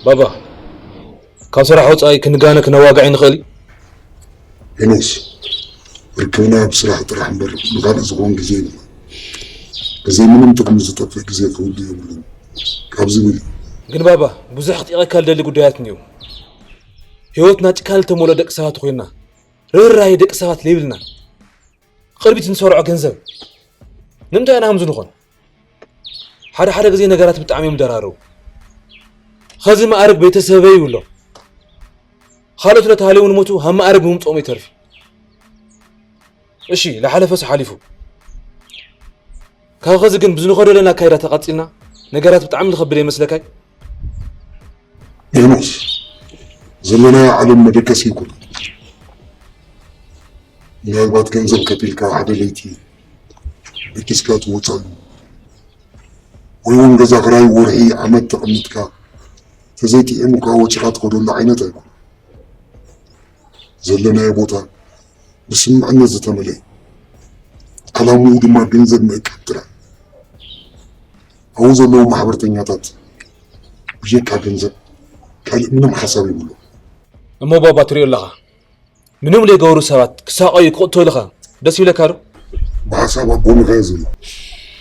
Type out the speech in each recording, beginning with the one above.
ባባ፣ ካብ ስራሕ ወጻኢ ክንጋነ ክነዋግዕ ንኽእል እዩ። ሄኖስ፣ ርክብና ኣብ ስራሕ ጥራሕ እምበር ንኻልእ ዝኾን ግዜ የለን። ብዘይ ምንም ጥቕሚ ዝጠፍእ ግዜ ክህሉ የብሉን። ካብዚ በሊ። ግን ባባ፣ ብዙሕ ክጥይቐካ ልደሊ ጉዳያት እኒኦ። ህይወትና ጭካነ ዝተመልኦ ደቂ ሰባት ኮይና፣ ርህራሄ ደቂ ሰባት ለይብልና፣ ቅድሚት ንሰርዖ ገንዘብ ንምንታይ ኢና ከምዚ ንኾን? ሓደ ሓደ ግዜ ነገራት ብጣዕሚ እዮም ደራረቡ። ኸዚ መኣርግ ቤተሰበይ ይብሎ። ካልኦት ለተሃልዩ ንሞቱ ሃብ መኣርግ ምምፅኦም ይተርፍ። እሺ፣ ለሓለፈስ ሓሊፉ። ካብ ኸዚ ግን ብዝንኸዶ ዘለና ኣካይዳ ተቐፂልና ነገራት ብጣዕሚ ዝኸብድ ይመስለካይ? ሄኖስ፣ ዘለናዮ ዓለም መደቀሲ ይኩን። ምናልባት ገንዘብ ከፊልካ ሓደ ለይቲ ደቂስካ ትወፀሉ፣ ወይ እውን ገዛ ክራይ ወርሒ ዓመት ተቐሚጥካ ተዘይጥዒሙካ ወፂኻ ትኸደሉ ዓይነት ኣይኮን። ዘለናዮ ቦታ ብስምዕነት ዝተመለ እዩ። ዓላምኡ ድማ ገንዘብ ምእካብ ጥራሕ። ኣብኡ ዘለዉ ማሕበርተኛታት ብጀካ ገንዘብ ካልእ ምንም ሓሳብ ይብሉ። እሞ ባባ፣ ትሪኦ ኣለኻ፣ ምንም ዘይገበሩ ሰባት ክሳቐዩ ክቕተሉ ኸ ደስ ይብለካ ዶ? ብሓሳብ ኣብ ጎንኻ እየ ዘሎ።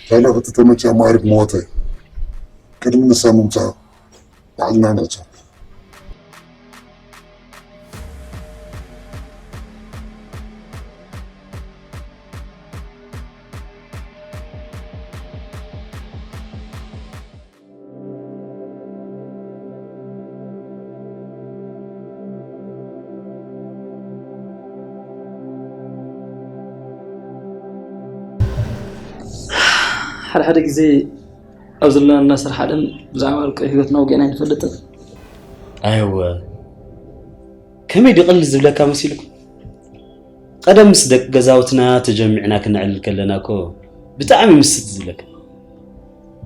ካልእ ክትተመቻ ማዕርግ መዋታይ ቅድሚ ንሳ ምምፃእ ባዕልና ንዕፆ። ሓደ ሓደ ግዜ ኣብ ዘለና እናሰርሓ ደም ብዛዕባ ውልቀ ህይወትና ወጊዕና ኣይንፈልጥን። ኣየወ፣ ከመይ ድቕል ዝብለካ መሲልኩም? ቀደም ምስ ደቂ ገዛውትና ተጀሚዕና ክነዕልል ከለና እኮ ብጣዕሚ ምስጥ ዝብለካ።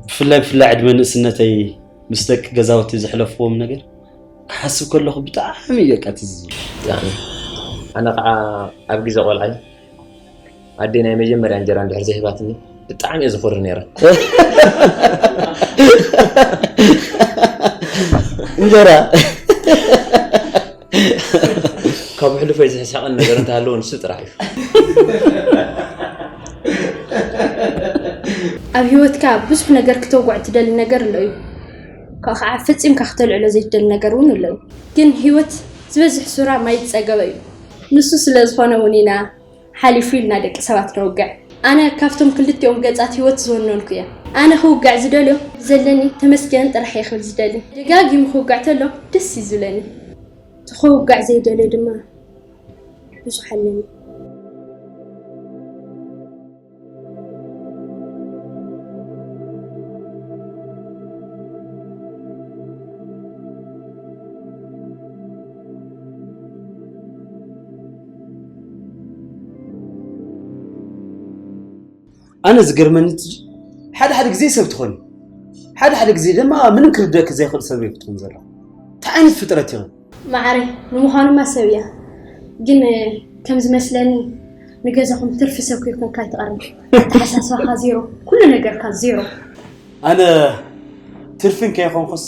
ብፍላይ ብፍላይ ዕድመ ንእስነተይ ምስ ደቂ ገዛውቲ ዘሕለፍዎም ነገር ክሓስብ ከለኹ ብጣዕሚ እዩ በቃ ትዝ ዝብል። ብጣዕሚ። ኣነ ከዓ ኣብ ግዜ ቆልዓይ ኣደይ ናይ መጀመርያ እንጀራ እንድሕር ዘይህባትኒ ብጣዕሚ እየ ዝኹሪ ነይረ። እንጀራ ካብ ሕሉፈይ ዝሕሳቐን ነገር እንተሃለወ ንሱ ጥራሕ እዩ። ኣብ ህይወትካ ብዙሕ ነገር ክተውግዖ ትደሊ ነገር ኣሎ እዩ። ካብኡ ከዓ ፈፂምካ ክተልዕሎ ዘይትደሊ ነገር እውን ኣሎ እዩ። ግን ህይወት ዝበዝሕ ሱራ ማይ ዝፀገበ እዩ። ንሱ ስለ ዝኾነ እውን ኢና ሓሊፉ ኢልና ደቂ ሰባት ነውግዕ። ኣነ ካብቶም ክልቲኦም ገፃት ህይወት ዝወነንኩ እየ። ኣነ ክውግዕ ዝደልዮ ዘለኒ ተመስገን ጥራሕ እየ ክብል ዝደሊ። ደጋጊሙ ክውግዕ ተሎ ደስ እዩ ዝብለኒ። እቲ ክውግዕ ዘይደልዮ ድማ ብዙሕ ኣለኒ። ኣነ ዝገርመኒ ትጂ ሓደ ሓደ ግዜ ሰብ ትኾኒ ሓደ ሓደ ግዜ ድማ ምንም ክርደክ ዘይኽእል ሰብ ክትኾን ዘላ እንታይ ዓይነት ፍጥረት ይኽን ማዓረይ ንምዃኑማ ሰብ እያ ግን ከም ዝመስለኒ ንገዛኹም ትርፊ ሰብ ከይኮንካ ኣይትቐርብ ኣተሓሳስባኻ ዜሮ ኩሉ ነገርካ ዜሮ ኣነ ትርፊን ከይኾንኩስ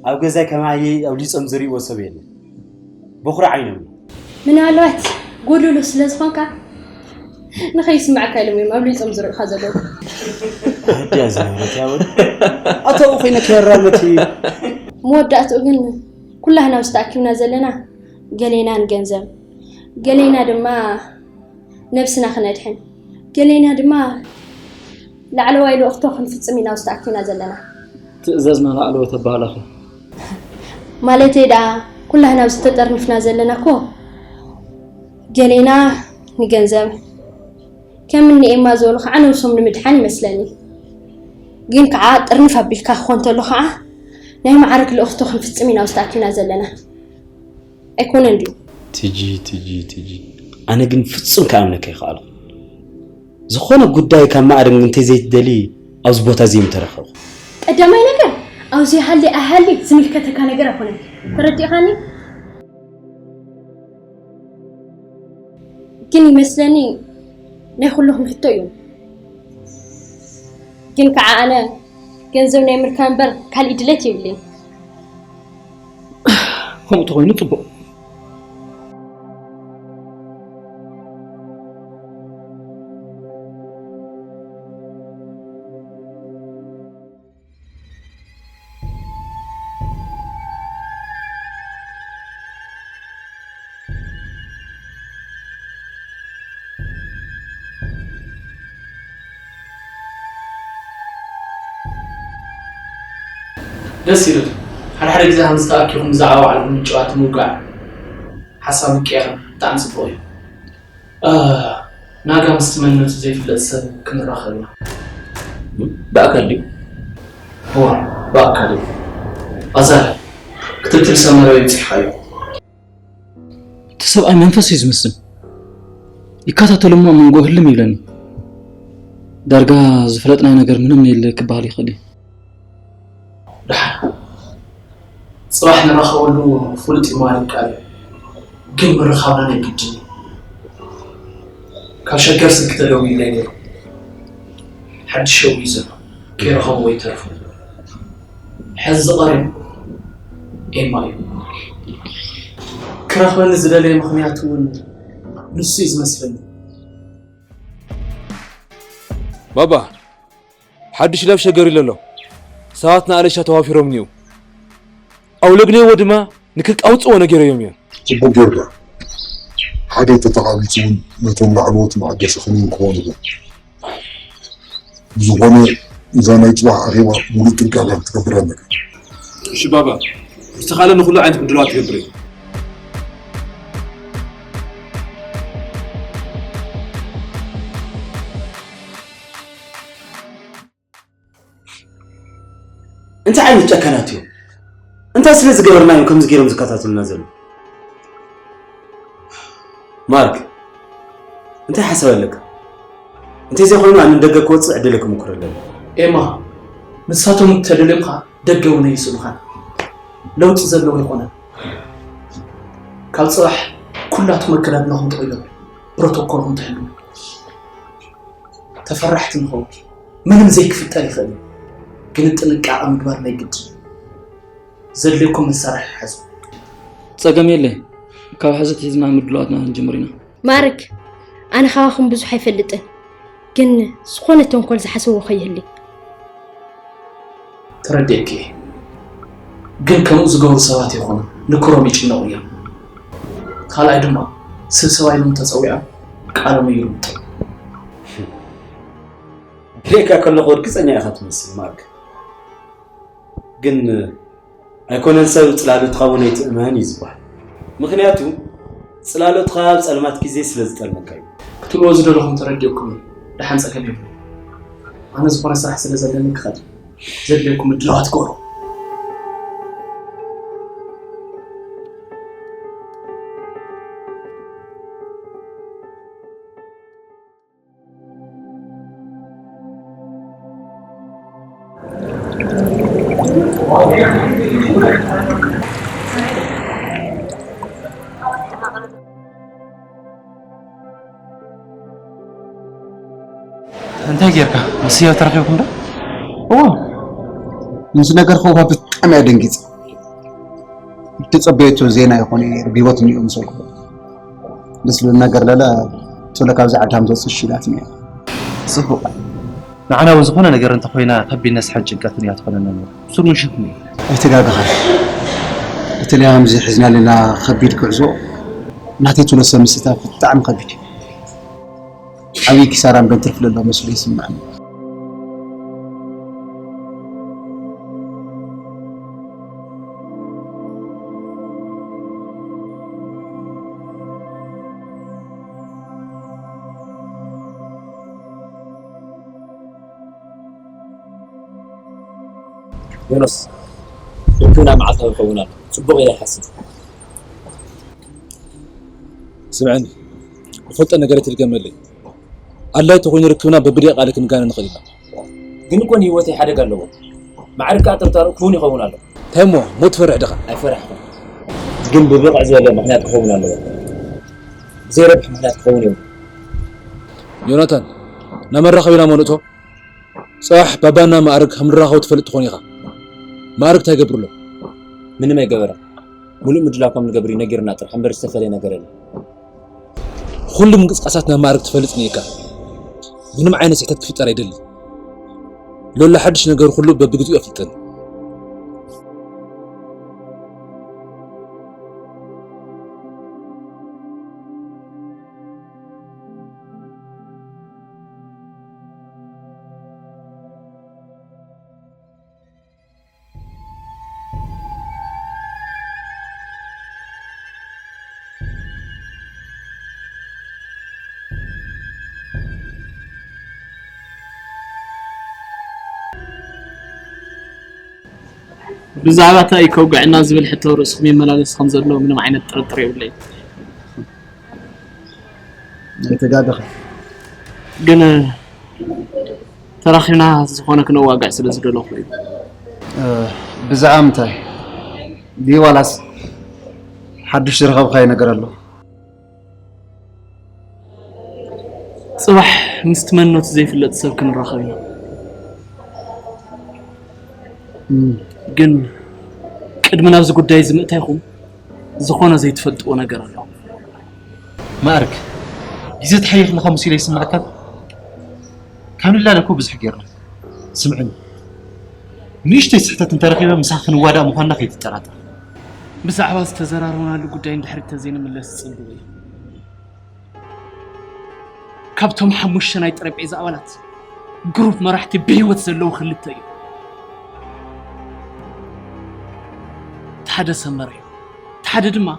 ኣብ ገዛይ ከማየይ ኣብ ሊፆም ዝርእዎ ሰብ የለን በኹሪ ዓይኖም እዩ ምናልባት ጎደሎ ስለ ዝኾንካ ንኸይስማዕካ ኢሎም እዮም ኣብ ሊፆም ዝርእኻ ዘለዉ ኣዲያ ዝነበረት ያወድ ኣተው ኮይነ ክራመት እዩ መወዳእትኡ ግን ኩላህና ውስጥ ኣኪብና ዘለና ገሌና ንገንዘብ ገሌና ድማ ነብስና ክነድሕን ገሌና ድማ ላዕለዋይ ልእኽቶ ክንፍፅም ኢና ውስጥ ኣኪብና ዘለና ትእዘዝና ላዕለወ ተባህላኺ ማለተይ ደኣ ኩላህና ኣብዚ ተጠርኒፍና ዘለና እኮ ገሌና ንገንዘብ ከም እኒኤማ ዝበሉ ከዓ ነብሶም ንምድሓን ይመስለኒ ግን ከዓ ጥርንፍ ኣቢልካ ክኾን ተሎ ከዓ ናይ ማዕረግ ልእኽቶ ክንፍፅም ኢና ውስጥ ኣኪብና ዘለና ኣይኮነን ድዩ ትጂ ትጂ ትጂ ኣነ ግን ፍጹም ክኣምነካ ይኽኣልኩ ዝኾነ ጉዳይ ካብ ማዕርግ እንተዘይትደሊ ኣብዚ ቦታ እዚ ምተረኸብኩ ቀዳማይ ነገር ኣብዚ ሃሊ ኣይሃሊ ዝምልከተካ ነገር ኣይኮነን ተረዲእኻኒ ግን ይመስለኒ ናይ ኩልኹም ሕቶ እዩ ግን ከዓ ኣነ ገንዘብ ናይ ምርካብ እምበር ካልእ ድሌት የብለይ ከምኡ ተኾይኑ ጽቡቕ። ደስ ይብል። ሓደ ሓደ ግዜ ከምዚ ተኣኪኹም ብዛዕባ ባዕልኹም ምጭዋት ምውጋዕ ሓሳብ ምቅያር ብጣዕሚ ጽቡቕ እዩ። እ፣ ናጋ ምስቲ መንነቱ ዘይፍለጥ ሰብ ክንራኸብ ኢና። ብኣካል ድዩ? እዋ፣ ብኣካል እዩ። ኣዛር፣ ክትትል ሰመረ በጺሕካዮ? እቲ ሰብኣይ መንፈስ እዩ ዝመስል። ይከታተል እሞ መንጎ ህልም ይብለኒ። ዳርጋ ዝፈለጥናዮ ነገር ምንም የለ ክበሃል ይኽእል እዩ። ደሓን። ጽባሕ ንራኸበሉ ፍሉጥ እዩ ማለት ይከኣል እዩ። ግን ምርኻብና ናይ ግድን እዩ። ካብ ሸገር ስልኪ ተደዊሉለይ ነይሩ። ሓድሽ ሸው እዩ ዘሎ። ከይረኸብዎ ይተርፉ። ሕዚ ዝቐርብ ኤማ እዩ። ክረኽበኒ ዝደለየ ምኽንያት እውን ንሱ እዩ ዝመስለኒ። ባባ፣ ሓድሽ ላብ ሸገር ኢለ ኣሎ። ሰባት ንኣለሻ ተዋፊሮም እኒው። ኣውለግኔዎ ድማ ንክልቃውፅዎ ነጊረዮም እዮም። ጽቡቕ ጌርካ። ሓደ ተተቓቢጽ እውን ነቶም ላዕለዎት መቐደሲ ክኒን ክኾኑ ይኹን። ብዝኾነ እዛ ናይ ጽባሕ ኣኼባ ሙሉእ ጥንቃቐ ክትገብር ኣለካ። እሺ ባባ፣ ብዝተኻለ ንኹሉ ዓይነት ምድላዋት ትገብር እየ። እንታይ ዓይነት ጨካናት እዮም? እንታይ ስለ ዝገበርና እዮም ከምዚ ገይሮም ዝከታተሉና ዘለዉ? ማርክ፣ እንታይ ሓሳብ ኣለካ? እንተዘይኮይኑ ኣነ ንደገ ክወፅእ ዕድለይ ክምኩር ኣለኒ። ኤማ፣ ንሳቶም እንተደልዮም ከዓ ደገ እውን ኣይስእኑኻን። ለውጢ ዘለዎ ኣይኮነን። ካብ ፅባሕ ኩላትኩም ኣከዳድናኹም ተቐይሩ፣ ፕሮቶኮልኩም ትሕልዉ። ተፈራሕቲ ንኸውን። ምንም ዘይክፍጠር ይኽእል እዩ፣ ግን ጥንቃቐ ምግባር ናይ ግድን እዩ። ዘድልየኩም መሳርሒ ሓዙ። ጸገም የለ፣ ካብ ሕዚ ኣትሒዝና ምድላዋትና ክንጅምር ኢና። ማርክ፣ ኣነ ካባኹም ብዙሕ ኣይፈልጥን፣ ግን ዝኾነ ተንኮል ዝሓሰቦ ከይህሊ። ተረዲኤኪ እየ፣ ግን ከምኡ ዝገብሩ ሰባት ይኾኑ ንክሮም ይጭነቑ እዮም። ካልኣይ ድማ ስብሰባ ኢሎም ተጸዊዖም ቃሎም ይልውጡ። ክሪኤካ ከለኹ እርግጸኛ ኢኻ ትመስል ማርክ። ግን ኣይኮነን ሰብ ጽላሎትኻ እውን ኣይትእመን እዩ ዝበሃል። ምኽንያቱ ጽላሎትኻ ኣብ ጸልማት ግዜ ስለ ዝጠልመካ እዩ። ክትብልዎ ዝደለኹም ተረዲኡኩም እዩ። ደሓን ጸገም የብሉን። ኣነ ዝኾነ ስራሕ ስለ ዘለኒ ክኸድ። ዘድልየኩም ምድላዋት ግበሩ። እንታይ ጌርካ? ምስ ህያብ ተራኺብኩም ዶ? እዎ፣ ምስ ነገርክዋ ብጣዕሚ እያ ደንጊጻ። እትጸበየቶ ዜና ይኾነ ነይሩ፣ ብህይወት እኒኦ ምስ በልኩ። ደስ ዝብል ነገር ለለ ቶሎ ካብዚ ዓዲ ሃምዘጽ እሺ ኢላትኒ እያ። ጽቡቕ። ንዓና እውን ዝኾነ ነገር እንተኾይና ከቢድ ነስሐን ጭንቀትን እያ ትኾነና ነይራ። ብስሩ ንሽፍን እዩ። ኣይተጋገኻን። በተለይ ከምዚ ሒዝናልና ከቢድ ጉዕዞ ናተይ ቶሎ ሰብ ምስታፍ ብጣዕሚ ከቢድ እዩ። ዓብዪ ኪሳራ እምበር ትርፊ ለሎ መስሎ ይስምዓኒ። ዮኖስ፣ ርክብና መዓልታዊ ይኸውን ኣሎ። ጽቡቕ ኢለ ይሓስብ። ስምዐኒ፣ ዝፈልጦ ነገር ኣይትድገመለይ። ኣድላይ ተኾይኑ ርክብና በብደቂቓ ክንጋነ ንኽእል ኢና። ግን እኮ ንህይወተይ ሓደጋ ኣለዎ። ማዕርግ ከኣ ጥርጣሩ ክውን ይኸውን ኣሎ። እንታይ እሞ፣ ሞት ትፈርሕ ዲኻ? ኣይፈራሕኹን። ግን ብብቕዕ ዝበለ ምኽንያት ክኸውን ኣለዎ። ብዘይረብሕ ምኽንያት ክኸውን የብሉን። ዮናታን፣ ናብ መራኸቢና እሞ ንእቶ። ጽባሕ ባባና ማዕርግ ከም ንራኸቡ ትፈልጥ ትኾን ኢኻ። ማዕርግ እንታይ ይገብር ኣሎ? ምንም ኣይገበረን። ሙሉእ ምድላው ከም ንገብር እዩ ነጊርና ጥራሕ እምበር ዝተፈለየ ነገር የለን። ኩሉ ምንቅስቃሳት ናብ ማዕርግ ትፈልጥ እኒካ። ምንም ዓይነት ስሕተት ክፍጠር ኣይደልን። ሎላ ሓድሽ ነገር ኩሉ በብግዜኡ ኣፍልጠኒ። ብዛዕባ እንታይ እዩ ከውግዐና ዝብል ሕቶ ርእስኹም ይመላለስ ከም ዘሎ ምንም ዓይነት ጥርጥር የብለይን። ኣይተጋገኻ። ግን ተራኺብና ዝኾነ ክነዋግዕ ስለ ዝደለኹ እዩ። ብዛዕባ ምንታይ ድዩ? ዋላስ ሓድሽ ዝረኸብካዮ ነገር ኣሎ? ጽባሕ ምስቲ መንነቱ ዘይፍለጥ ሰብ ክንራኸብ ኢና። ግን ቅድሚ ናብዚ ጉዳይ እዚ ምእታይኩም ዝኾነ ዘይትፈልጥዎ ነገር ኣሎ። ማዕርግ፣ ግዜ ትሓይሽ ኣለኻ መሲሉ ይስምዓካ? ካብ ንላለ እኮ ብዙሕ ጌርና። ስምዕኒ፣ ንእሽተይ ስሕተት እንተረኺበ ምሳኻ ክንዋዳእ ምዃንና ከይትጠራጠር። ብዛዕባ ዝተዘራረብናሉ ጉዳይ እንድሕሪ ተዘይንምለስ ጽቡቕ እዩ። ካብቶም ሓሙሽተ ናይ ጠረጴዛ ኣባላት ግሩፕ መራሕቲ ብህይወት ዘለዉ ክልተ እዮም። እቲ ሓደ ሰመረ እዩ። እቲ ሓደ ድማ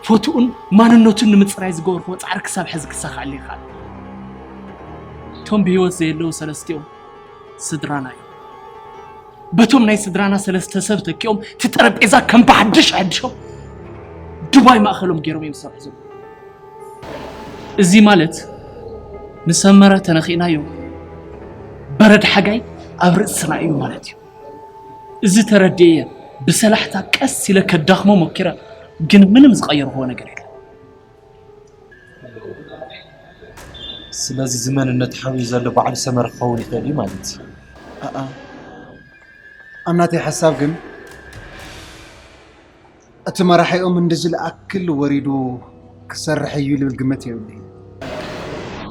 ፎቶኡን ማንነቱን ንምጽራይ ዝገበርክዎ ጻዕሪ ክሳብ ሕዚ ክሳኻዓሉ ይኽኣል። እቶም ብህይወት ዘየለዉ ሰለስቲኦም ስድራና እዮም። በቶም ናይ ስድራና ሰለስተ ሰብ ተኪኦም እቲ ጠረጴዛ ከም ብሓድሽ ኣሐድሾም ዱባይ ማእኸሎም ገይሮም እዮም ዝሰርሑ ዘለዉ። እዚ ማለት ንሰመረ ተነኺእናዮ በረድ ሓጋይ ኣብ ርእስና እዩ ማለት እዩ። እዚ ተረዲኤ ብሰላሕታ ቀስ ኢለ ከዳኽሞ ሞኪረ፣ ግን ምንም ዝቐየርክዎ ነገር የለን። ስለዚ እዚ መንነት ሓውዩ ዘሎ በዓል ሰመረ ክኸውን ይኽእል እዩ ማለት እዩ። ኣኣ፣ ኣብ ናተይ ሓሳብ ግን እቲ መራሒኦም እንደዚ ዝኣክል ወሪዱ ክሰርሕ እዩ ልብል ግምት የብለይን።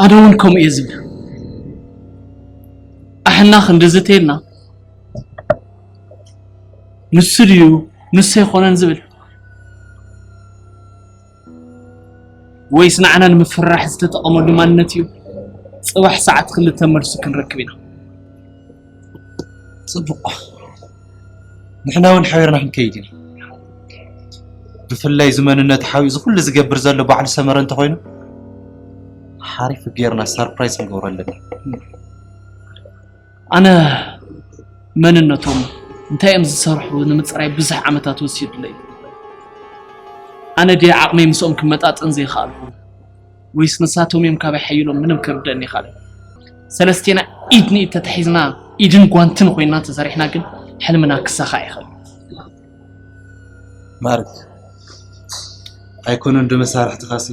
ኣነ እውን ከምኡ እየ ዝብል። ኣሕና ክንድዚ ተይልና ንሱ ድዩ ንሱ ኣይኮነን ዝብል ወይስ ንዓና ንምፍርራሕ ዝተጠቐመሉ ማንነት እዩ? ጽባሕ ሰዓት ክልተ መልሱ ክንረክብ ኢና። ጽቡቕ። ንሕና እውን ሓቢርና ክንከይድ ኢና። ብፍላይ እዚ መንነት ሓዊ እዚ ኩሉ ዝገብር ዘሎ ባዕሉ ሰመረ እንተኾይኑ ሓሪፍ ጌርና ሰርፕራይዝ ክንገብሮ ኣለና። ኣነ መንነቶም እንታይ እዮም ዝሰርሑ ንምጽራይ ብዙሕ ዓመታት ወሲዱለይ። ኣነ ድየ ዓቕመይ ምስኦም ክመጣጠን ዘይከኣልኩ? ወይስ ንሳቶም እዮም ካባይ ሓይሎም ምንም ክርደኒ ይኻል። ሰለስቴና ኢድ ንኢድ ተታሒዝና ኢድን ጓንትን ኮይና ተሰሪሕና ግን ሕልምና ክሳኻዕ ይኽእል። ማርክ ኣይኮነ እንዶ መሳርሕትኻሲ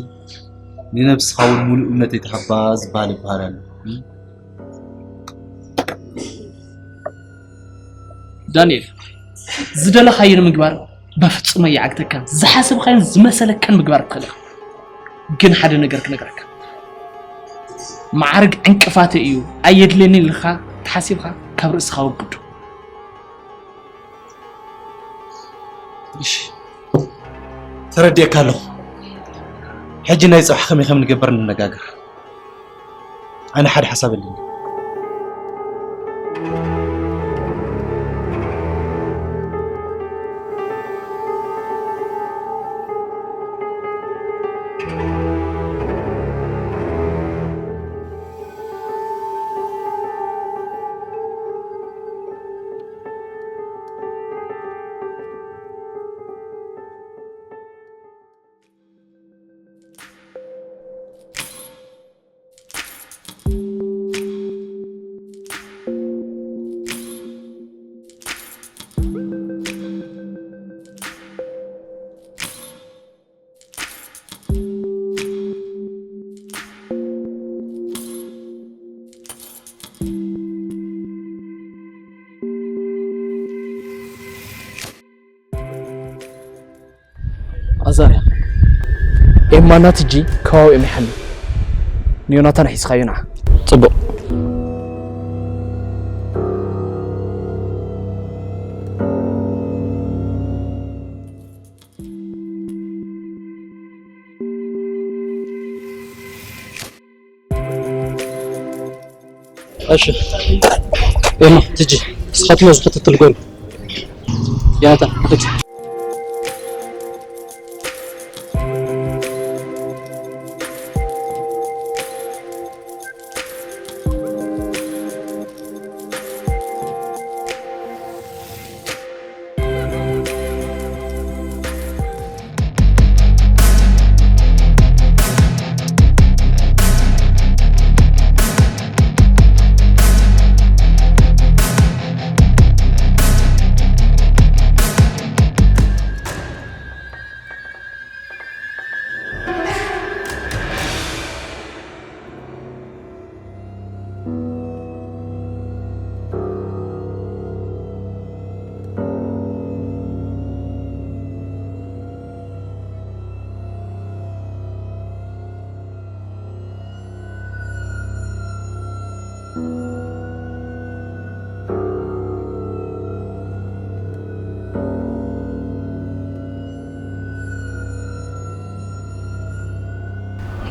ንነብስኻ እውን ሙሉእ እምነት የተሃባ ዝበሃል ይበሃል ኣሎ። ዳንኤል ዝደለኻዮ ንምግባር በፍጹም ኣየዓግተካን። ዝሓሰብካዮን ዝመሰለካን ምግባር ትኽእል ኢኻ። ግን ሓደ ነገር ክነግረካ፣ ማዕርግ ዕንቅፋተ እዩ ኣየድልየኒ ኢልካ ተሓሲብካ ካብ ርእስኻ ወግዱ። እሺ ተረዲኤካ ኣለኹ። ሕጂ ናይ ጽባሕ ከመይ ከም ንገብር ንነጋገር። ኣነ ሓደ ሓሳብ ኣለኒ። ዛርያ፣ ኤማና ትጂ ከባቢኦም ይሓሉ። ንዮናታን ሒዝካዮ ንዓ። ጽቡቕ። እሺ። ኤማ፣ ትጂ፣ ንስኻትኩም እዚ ክትትል ጎን። ያታ፣ ክትል።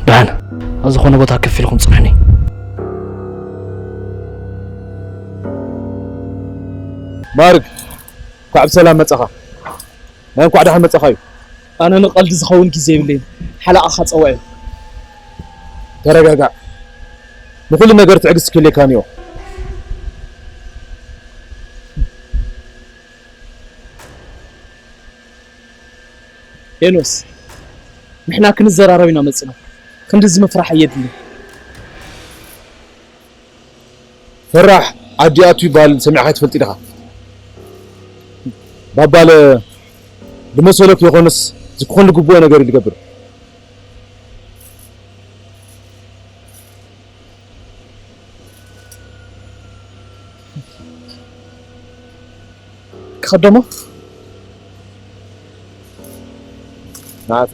ደሓን፣ ኣብ ዝኾነ ቦታ ከፍ ኢልኩም ጽንሑኒ። ማርግ፣ እንኳዕ ብሰላም መጻኻ። ናይ እንኳዕ ደሓን መጻኻ እዩ። ኣነ ንቐልዲ ዝኸውን ግዜ የብለይን። ሓለቓኻ ጸውዐዮ። ተረጋጋዕ። ንኹሉ ነገር ትዕግስቲ ክህልየካ እኒኦ። ሄኖስ፣ ንሕና ክንዘራረብ ኢና መጺና። ክንድዚ ምፍራሕ ኣየድልን። ፈራሕ ዓዲ ኣቱ ይበሃል ሰሚዕካ ትፈልጥ ዲኻ? ባባለ ብመሰሎ ከይኮነስ ዝክኾን ዝግብኦ ነገር እዩ ዝገብር። ክኸደሞ ናቱ።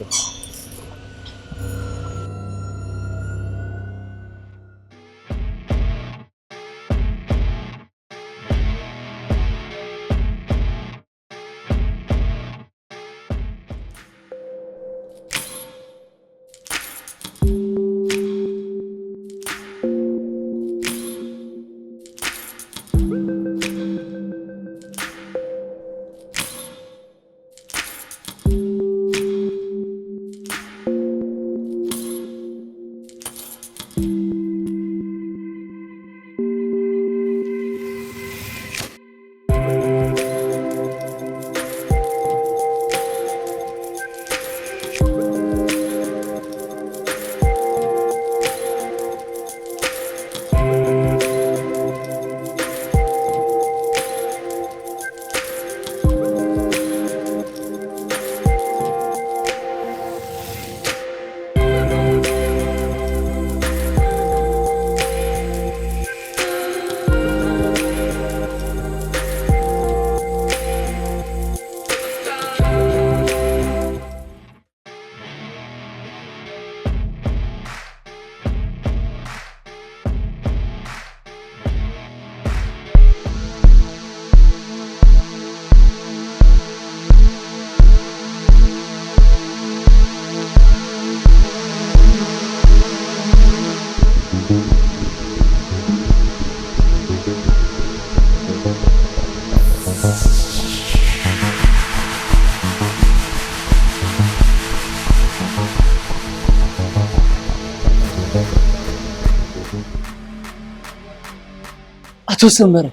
ኣቶ ሰመረ፣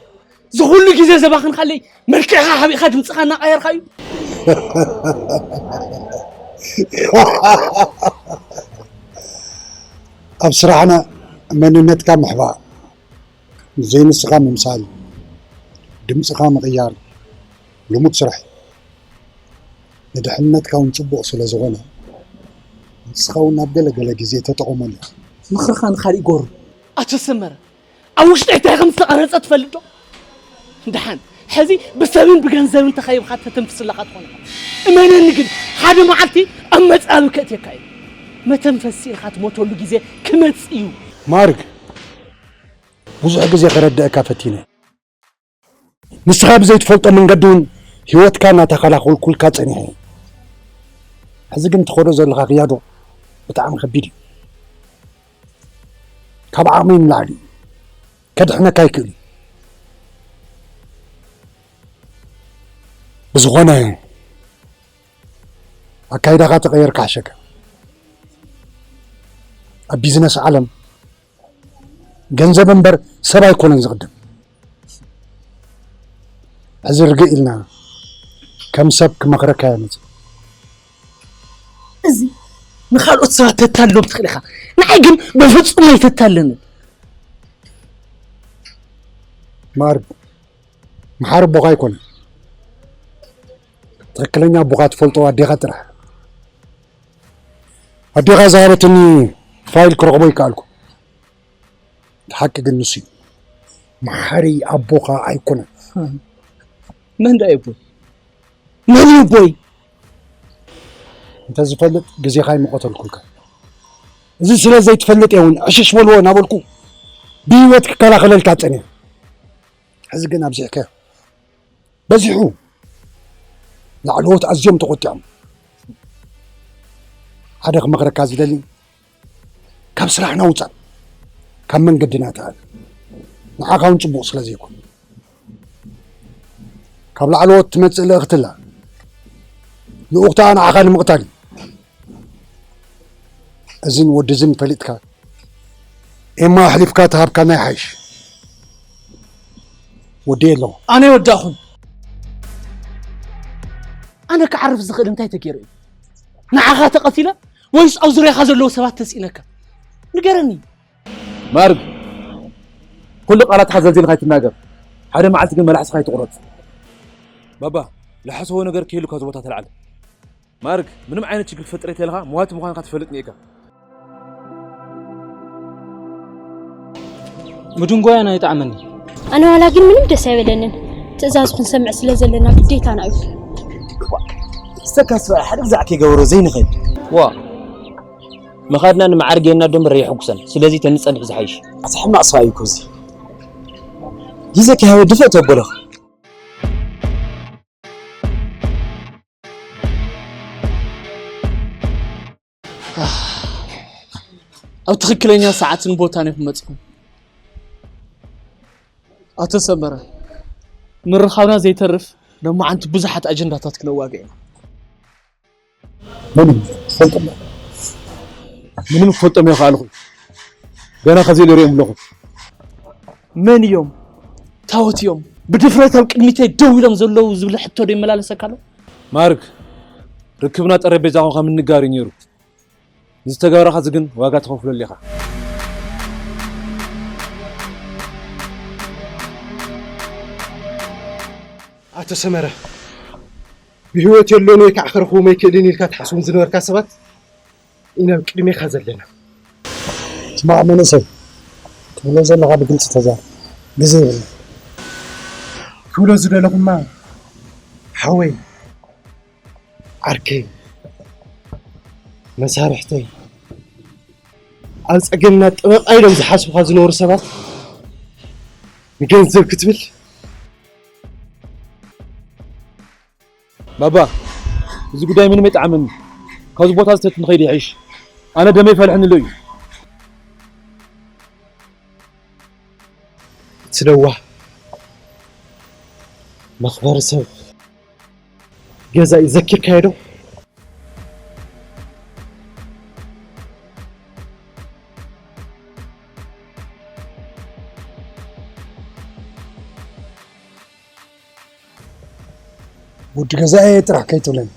እዚ ኩሉ ግዜ ዘባኽንካለይ መልክዕኻ ሓቢእካ ድምፅኻ እናቐየርካ እዩ። ኣብ ስራሕና መንነትካ ምሕባእ፣ ዘይንስኻ ምምሳል፣ ድምፅኻ ምቕያር ልሙድ ስራሕ እዩ። ንድሕነትካ እውን ፅቡቕ ስለ ዝኾነ ንስኻ እውን ኣብ ገለ ገለ ግዜ ተጠቐመሉ። ምኽርኻ ንኻሊእ ጎሩ። ኣቶ ሰመረ፣ ኣብ ውሽጠይ እንታይ ከም ዝተቐረጸ ትፈልጥ ዶ? ደሓን ሕዚ ብሰብን ብገንዘብን ተኸይብካ ተተንፍስ ኣለኻ ትኾን ኢኻ። እመነኒ ግን፣ ሓደ መዓልቲ ኣብ መጻብብ ከእትየካ እዩ። መተንፈሲ ኢልካ ትሞተሉ ግዜ ክመጽእ እዩ። ማርግ፣ ብዙሕ ግዜ ከረድአካ ፈቲነ። ንስኻ ብዘይትፈልጦ መንገዲ እውን ህይወትካ እናተኸላኸልኩልካ ጸኒሐ። ሕዚ ግን ትኸዶ ዘለኻ ክያዶ ብጣዕሚ ከቢድ እዩ። ካብ ዓቕመይ ንላዕሊ እዩ። ከድሕነካ ኣይክእል እዩ። ብዝኾነ፣ ኣካይዳኻ ተቐየር ካሕሸከ። ኣብ ቢዝነስ ዓለም ገንዘብ እምበር ሰብ ኣይኮነን ዝቕድም። ሕዚ ርግእ ኢልና ከም ሰብ ክመኽረካ እየ መፂእ። እዚ ንኻልኦት ሰባት ተታልሎም ትኽእል ኢኻ፣ ንዓይ ግን በፍጹም ኣይተታልለንን። ማርግ፣ መሓሪ ኣቦኻ ኣይኮነን። ትኽክለኛ ኣቦኻ ትፈልጦ ኣዴኻ ጥራሕ። ኣዴኻ ዝሃበትኒ ፋይል ክረኽቦ ይከኣልኩ። እቲ ሓቂ ግን ንሱ እዩ። መሓሪ ኣቦኻ ኣይኮነን። መን ደኣ እዩ ኣቦይ? መን እዩ ኣቦይ? እንተዝፈልጥ ግዜኻ ኣይምቐተልኩልካ። እዚ ስለ ዘይትፈልጥ እየ እውን ዕሽሽ በልዎ እናበልኩ ብህይወት ክከላኸለልካ ጸኒሐ። ሕዚ ግን ኣብዚሕካዮ። በዚሑ። ላዕለዎት ኣዝዮም ተቖጢዖም። ሓደ ክመኽረካ ዝደሊ፣ ካብ ስራሕና ውጻእ፣ ካብ መንገድና ተኣል። ንዓኻ እውን ጽቡቕ ስለ ዘይኮነ። ካብ ላዕለዎት ትመጽእ ልእኽትላ፣ ልኡኽትኣ ንዓኻ ንምቕታል እዩ። እዝን ወድዝን ፈሊጥካ፣ ኤማ ኣሕሊፍካ ተሃብካና ይሓይሽ። ወዲ ኣለኹ። ኣነ ወዳኹን። ኣነ ክዓርፍ ዝኽእል እንታይ ተገይሩ እዩ? ንዓኻ ተቐቲለ ወይስ ኣብ ዙርያኻ ዘለዉ ሰባት ተስኢነካ? ንገረኒ። ማርግ፣ ኩሉ ቃላትካ ዘልዚልካ ኣይትናገር። ሓደ መዓልቲ ግን መላሕስኻ ኣይትቑረጽ። ባባ፣ ልሓስቦ ነገር ክህሉ ካብዚ ቦታ ተልዓል። ማርግ፣ ምንም ዓይነት ችግር ክፈጥር እየ ተልካ መዋቲ ምዃንካ ትፈልጥ ኔካ። ምድንጓያን ኣይጠዓመኒ። ኣነ ዋላ ግን ምንም ደስ ኣይበለንን። ትእዛዝ ክንሰምዕ ስለ ዘለና ግዴታና እዩ። ዝተካስፈ ሓደ ግዛዕ ከይገበሮ ዘይንኽእል። ዋ፣ ምኻድና ንመዓር ጌና ዶ እምበር የሐጉሰን። ስለዚ ተንጸንሕ ዝሓይሽ። ኣቲ ሕማቕ ሰብኣይ እኮ እዚ። ግዜ ከይሃበ ድፍእ ተበሎ። ኣብ ትኽክለኛ ሰዓትን ቦታን ኢኹም መጺኹም። ኣቶ ሰመረ፣ ምርኻብና ዘይተርፍ ሎማዓንቲ ብዙሓት ኣጀንዳታት ክነዋግዕ ኢና። መን እዩ? ትፈልጦም ዶ? ምንም ክፈልጦም ኣይከኣልኹን። ገና ከዘይለሪኦም ኣለኹ። መን እዮም? ታወት እዮም? ብድፍረት ኣብ ቅድሚተይ ደው ኢሎም ዘለዉ ዝብል ሕቶ ዶ ይመላለሰካ ኣሎ? ማርክ፣ ርክብና ጠረጴዛ ኮንካ ምንጋር እዩ ነይሩ። ንዝተገበረኻዚ ግን ዋጋ ትኸፍለሉ ኢኻ። ኣቶ ሰመረ፣ ብህይወት የሎን ወይ ከዓ ክረኽቦም ኣይክእልን ኢልካ ትሓስቦም ዝነበርካ ሰባት ኢና ኣብ ቅድሜኻ ዘለና። ስማዕ መንእሰይ፣ ትብሎ ዘለኻ ብግልፂ ተዛረብ። ግዜ የብልና። ክብሎ ዝደለኹማ ሓወይ፣ ዓርከይ፣ መሳርሕተይ፣ ኣብ ፀገምና ጠበቓ ኢሎም ዝሓስቡኻ ዝነበሩ ሰባት ንገንዘብ ክትብል ባባ፣ እዚ ጉዳይ ምንም ኣይጠዓመኒ። ካብዚ ቦታ ዝተት ንኸይድ ይሕሽ። ኣነ ደመይ ፈልሕኒ ኣሎ እዩ። እቲ ለዋህ መኽበሪ ሰብ ገዛኢ ዘኪርካዮ ዶ? ወዲ ገዛኤ ጥራሕ ከይትብለኒ።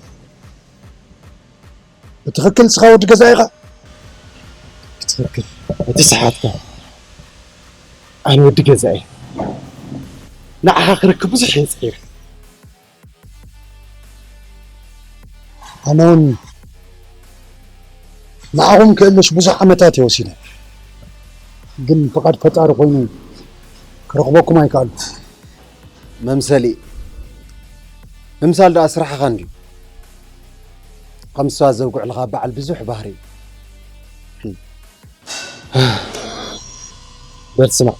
ብትኽክል ንስኻ ወዲ ገዛኤ ኢኻ? ብትኽክል። እቲ ሰሓትካ። ኣነ ወዲ ገዛኤ። ንዓኻ ክረክብ ብዙሕ እየ ጸዒረ። ኣነ እውን ንዓኹም ክእልሽ ብዙሕ ዓመታት እየ ወሲነ። ግን ፍቓድ ፈጣሪ ኮይኑ ክረኽበኩም ኣይከኣልኩ። መምሰሊ ምምሳል ደኣ ስራሕኻ እንድዩ። ከም ሰባት ዘውግዕልኻ በዓል ብዙሕ ባህሪ እዩ። በል ስማዕ፣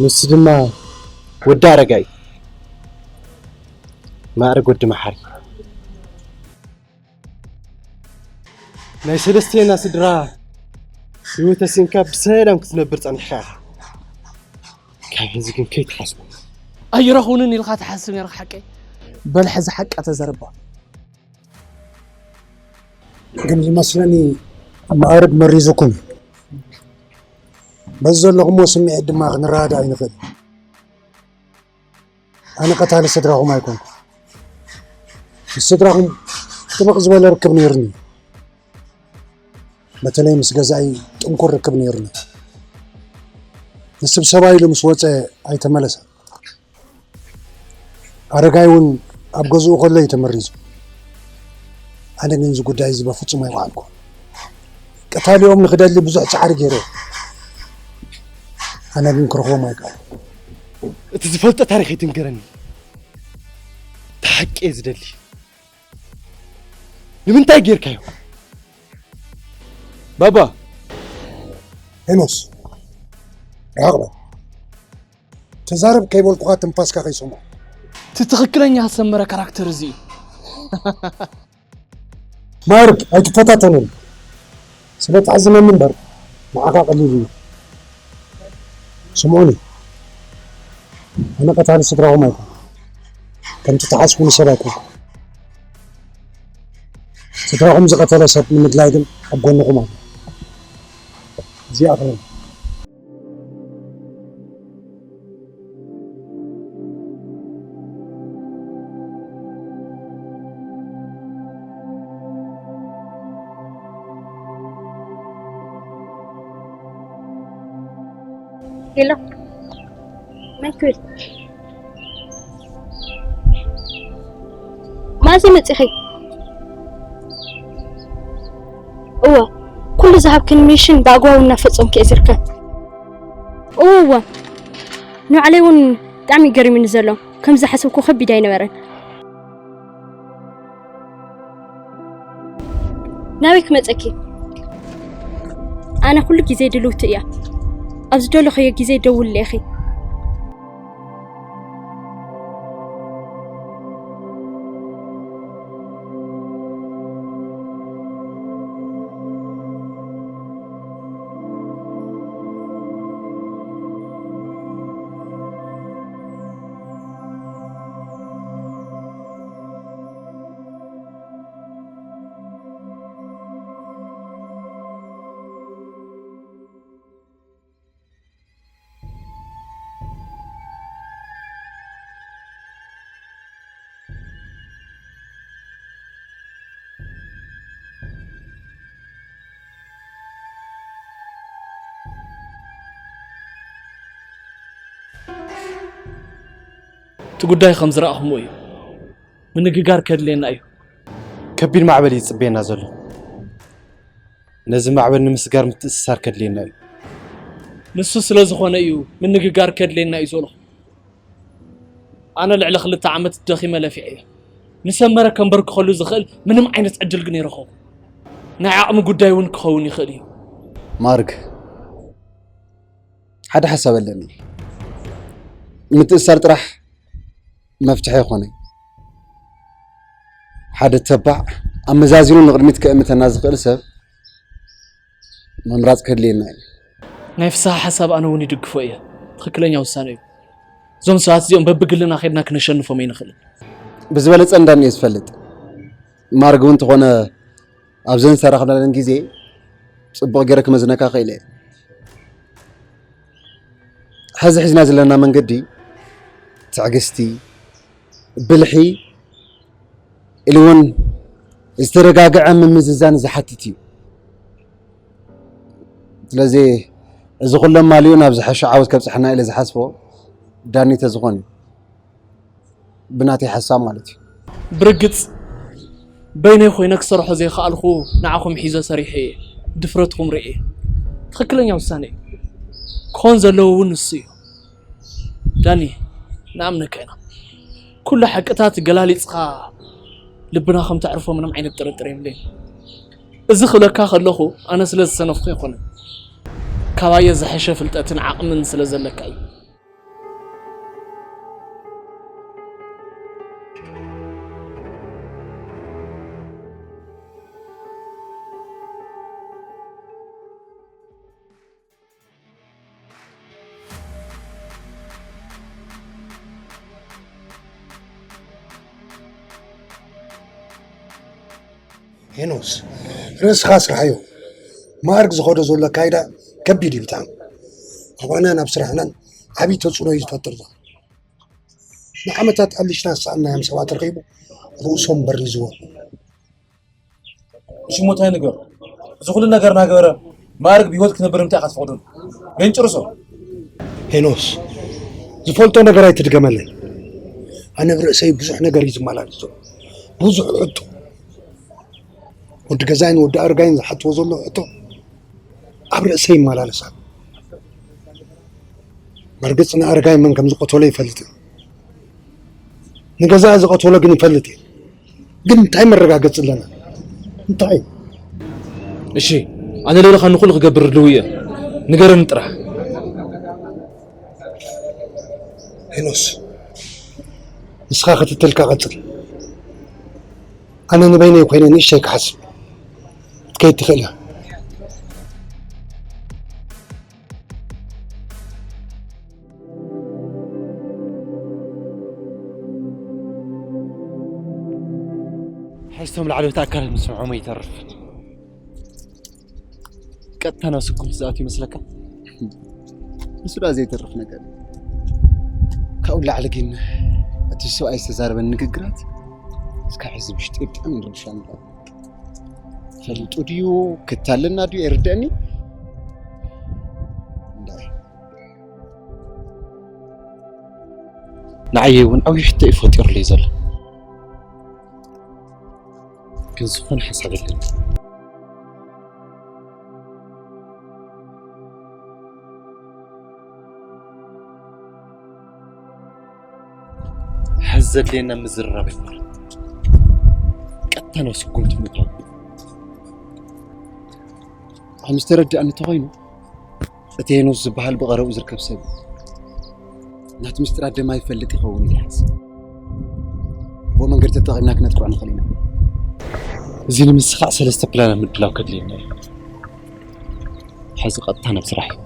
ንሱ ድማ ወዲ ኣረጋይ፣ ማዕርግ ወዲ መሓሪ። ናይ ሰለስቴና ስድራ ህይወት ኣሲንካ ብሰላም ክትነብር ጸኒሕካ ኢኻ። ካብ ሕዚ ግን ከይትሓስቦ። ኣይረኽቡንን ኢልካ ትሓስብ ነርካ ሓቀይ? በል ሕዚ ሓቃ ተዘረባ። ግን ዝመስለኒ ማዕርግ መሪዙኩም እዩ። በዚ ዘለኹምዎ ስምዒት ድማ ክንረዳዳእ ኣይንኽእል። ኣነ ቀታሊ ስድራኹም ኣይኮንኩ። ምስ ስድራኹም ጥብቕ ዝበለ ርክብ ነይሩኒ። በተለይ ምስ ገዛኢ ጥንኩር ርክብ ነይሩኒ። ንስብሰባ ኢሉ ምስ ወጸ ኣይተመለሰን። ኣረጋይ እውን ኣብ ገዝኡ ከሎ እዩ ተመሪዙ። ኣነ ግን እዚ ጉዳይ እዚ በፍጹም ኣይወዓልኩ። ቀታሊኦም ንክደሊ ብዙሕ ጻዕሪ ገይረ። ኣነ ግን ክረኽቦም ኣይከኣልኩ። እቲ ዝፈልጦ ታሪኽ ይትንገረኒ። እቲ ሓቂ እየ ዝደሊ። ንምንታይ ጌርካዮ? ባባ። ሄኖስ፣ ርሓቕ በል። ተዛረብ ከይበልኩኻ ትንፋስካ ከይሰምዖ። እቲ ትኽክለኛ ሰመረ ካራክተር እዚ እዩ። ማርክ፣ ኣይትፈታተነኒ። ስለ ትሕዝነኒ እምበር፣ ንዓኻ ቀሊል እዩ። ስምዑኒ፣ ኣነ ቀታሊ ስድራኹም ኣይኮንኩ። ከምቲ ትሓስቡኒ ሰብ ኣይኮንኩ። ስድራኹም ዝቐተለ ሰብ ንምድላይ ግን ኣብ ጎንኹም ኣሎ። እዚኣ ክብል። ሄሎ፣ መን ክብል? መኣዝ መጺኺ? እወ፣ ኩሉ ዝሃብክኒ ሚሽን ብኣግባቡ እናፈጸምኩ እየ ዝርከብ። እወ፣ እወ፣ ንባዕለይ እውን ብጣዕሚ ገሪሙኒ ዘሎ። ከም ዝሓሰብኩ ከቢድ ኣይነበረን። ናበይ ክመጸኪ? ኣነ ኩሉ ግዜ ድልውቲ እያ። ኣብ ዝደለኽዮ ግዜ ደውልለይ ኢኺ። እቲ ጉዳይ ከም ዝረኣኹምዎ እዩ። ምንግጋር ከድልየና እዩ። ከቢድ ማዕበል እዩ ዝጽበየና ዘሎ። ነዚ ማዕበል ንምስጋር ምትእስሳር ከድልየና እዩ። ንሱ ስለ ዝኾነ እዩ ምንግጋር ከድልየና እዩ ዝበልኹ። ኣነ ልዕሊ ክልተ ዓመት ደኺመ ለፊዐ እየ። ንሰመረ ከንበርክኸሉ ዝኽእል ምንም ዓይነት ዕድል ግን ይረኸቡ። ናይ ዓቕሚ ጉዳይ እውን ክኸውን ይኽእል እዩ። ማርክ፣ ሓደ ሓሳብ ኣለኒ። ምትእሳር ጥራሕ መፍትሒ ኣይኮነን። ሓደ ተባዕ ኣመዛዚኑ ንቕድሚት ከእምተና ዝኽእል ሰብ ምምራጽ ከድልየና እዩ። ናይ ፍስሃ ሓሳብ ኣነ እውን ይድግፎ እየ። ትኽክለኛ ውሳነ እዩ። እዞም ሰባት እዚኦም በብግልና ኸድና ክነሸንፎም ኣይንኽእልን። ብዝበለጸ እንዳኒ እየ ዝፈልጥ። ማርግ እውን እንተኾነ ኣብዘን ዝተራኽብናለን ግዜ ጽቡቕ ገይረ ክመዝነካ ክእል እየ። ሕዚ ሒዝና ዘለና መንገዲ ትዕግስቲ፣ ብልሒ፣ ኢሉ እውን ዝተረጋግዐ ምምዝዛን ዝሓትት እዩ። ስለዚ እዚ ኩሎም ማልኡ ናብ ዝሓሸ ዓወት ከብፅሐና ኢለ ዝሓስቦ ዳኒ ተዝኾን እዩ። ብናተይ ሓሳብ ማለት እዩ። ብርግጽ በይነይ ኮይነ ክሰርሖ ዘይከኣልኩ ንዓኹም ሒዘ ሰሪሐ እየ። ድፍረትኩም ርእየ። ትኽክለኛ ውሳነ እዩ። ክኾን ዘለዎ እውን ንሱ እዩ። ዳኒ፣ ንኣምነካ ኢና። ኩሉ ሓቅታት ገላሊጽኻ ልብና ከም ተዕርፎ ምንም ዓይነት ጥርጥር የብለይን። እዚ ክብለካ ከለኹ ኣነ ስለ ዝሰነፍኩ ኣይኮነን። ካባየ ዝሐሸ ፍልጠትን ዓቕምን ስለ ዘለካ እዩ። ሄኖስ፣ ርእስኻ ስርሓዮ። ማዕርግ ዝኸዶ ዘሎ ኣካይዳ ከቢድ እዩ ብጣዕሚ። ዝኾነ ናብ ስራሕናን ዓብዪ ተፅዕኖ እዩ ዝፈጥር ዘሎ። ንዓመታት ኣሊሽና ዝሰኣንናዮም ሰባት ረኺቡ ርእሶም በሪዝዎም። እሺ ሞታይ ንገር። እዚ ኩሉ ነገር እናገበረ ማዕርግ ብህይወት ክነብር እንታይ ኢኻ ትፈቕዶ? ገንጭርሶ። ሄኖስ፣ ዝፈልጦ ነገር ኣይትድገመለይ። ኣነ ብርእሰይ ብዙሕ ነገር እዩ ዝመላለስ ዘሎ። ብዙሕ ሕቶ። ወዲ ገዛይን ወዲ ኣረጋይን ዝሓትዎ ዘሎ ሕቶ ኣብ ርእሰይ ይመላለስ ኣሎ። በርግፅ ንኣረጋይ መን ከም ዝቐተሎ ይፈልጥ እዩ። ንገዛኢ ዝቐተሎ ግን ይፈልጥ እዩ። ግን እንታይ መረጋገፂ ኣለና? እንታይ? እሺ ኣነ ልብለኻ ንኹሉ ክገብር ድልው እየ። ንገረኒ ጥራሕ። ሄኖስ፣ ንስኻ ክትትልካ ቀፅል። ኣነ ንበይነይ ኮይነ ንእሽተይ ክሓስብ ክትከይድ ትኽእል እያ። ሕዝቶም ላዕለዎት ኣካላት ምስምዖም ይተርፍ። ቀጥታ ናብ ስጉምቲ ዝኣቱ ይመስለካ? ንሱ ዳ ዘይተርፍ ነገር እዩ። ካብኡ ላዕሊ ግን እቲ ሰብኣይ ዝተዛረበን ንግግራት እስካብ ሕዚ ውሽጢ ብጣዕሚ ይረብሻኒ ኣሎ። ፈሊጡ ድዩ ክታለና ድዩ ኣይርደእኒ። እንዳይ ንዓየ እውን ዓብዪ ሕቶ እዩ ፈጢሩለይ ዘሎ። ግን ዝኾነ ሓሳብ የለን። ሕዚ ዘድልየና ምዝርራብ ኣይኮነን፣ ቀጥታ ናብ ስጉምቲ ምእታው። ኣምስተረዳእኒ እንተኾይኑ እቲ ሄኖስ ዝበሃል ብቐረብኡ ዝርከብ ሰብ ናቲ ምስጢራት ድማ ይፈልጥ ይኸውን ኢለ ይሓስብ። ብኡ መንገዲ ተጠቒምና ክነጥቅዖ ንኽእል ኢና። እዚ ንምስኻዕ ሰለስተ ፕላናት ምድላው ከድልየና እዩ። ሕዚ ቀጥታ ናብ ስራሕ እዩ።